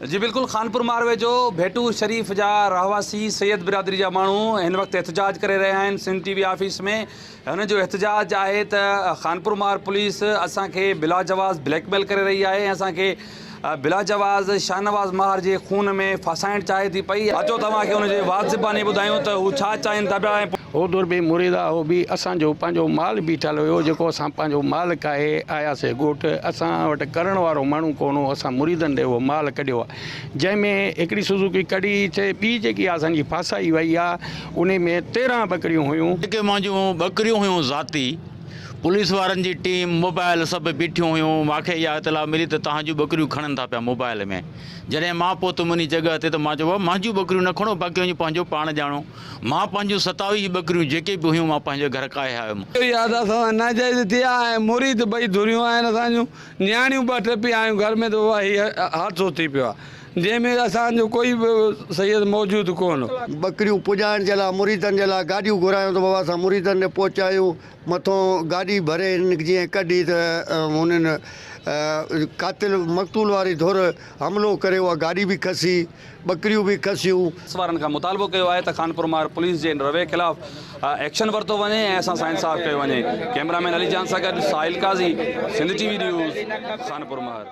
جي بلڪل خانپور ماروي جو ڀيٽو شريف جا رهواسي سيد برادري جا ماڻهو هن وقت احتجاج ڪري رهيا آهن سنڌ ٽي وي آفيس ۾ هنن جو احتجاج آهي ته خانپور مار پوليس اسان کي بلاجواز بليڪ ميل ڪري رهي آهي ۽ اسان کي بلاجواز شاهنواز ماهر جي خون ۾ ڦاسائڻ چاهي ٿي پئي اچو توهان کي ان جي وات زباني ٻڌايون ته هو ڇا چاهين ٿا پيا ۽ هو در به مريد آ هو به اسان جو پنهنجو مال بيٺل هيو جيڪو اسان پنهنجو مال ڪاهي آياسي ڳوٺ اسان وٽ ڪرڻ وارو ماڻهو ڪونه هو اسان مريدن ڏي اهو مال ڪڍيو آ جنهن ۾ هڪڙي سوزوڪي ڪڍي ٿي ٻي جيڪي اسان جي ڦاسائي وئي آ انهي ۾ 13 ٻڪريون هيون. جيڪي منهنجون ٻڪريون هيون ذاتي پوليس وارن جي ٽيم موبائل سڀ بيٺيون هيون مانکي اها اطلاع ملي ته توهان جون ٻڪريون کڻن ٿا پيا موبائل ۾ جڏهن مان پهتم انهي جڳهه تي ته مان چيو بابا منهنجون ٻڪريون نه کڻو باقي وڃي پنهنجو پاڻ ڄاڻو مان پنهنجون 27 ٻڪريون جيڪي به هيون مان پنهنجي گهر ڪاهي آيم. اهو ئي آهي ته اسان سان ناجائزي ٿي آهي ۽ مريد ٻئي ڌريون آهن اسان جون نياڻيون ٻه ٽي پيا آهيون گهر ۾ ته بابا هي حادثو ٿي پيو آهي جنهن ۾ اسان جو ڪوئي به سيد موجود ڪونه هو. ٻڪريون پڄائڻ جي لاء مريدن جي لاء گاڏيون گهرايون ته بابا اسان مريدن ڏي پهچايون مٿون گاڏي ڀري هنن جيئن ڪڍي ته هنن قاتل مقتول واري ڌر حملو ڪري اها گاڏي به کسي ٻڪريون به کسيون. پوليس وارن کان مطالبو ڪيو آهي ته خانپور مار پوليس جي ان رويي خلاف ايڪشن ورتو وڃي ۽ اسان سان انصاف ڪيو وڃي. ڪئميرا مين علي جان سان گڏ Sahil Qazi, Sindh T V news, Khanpur Mahar.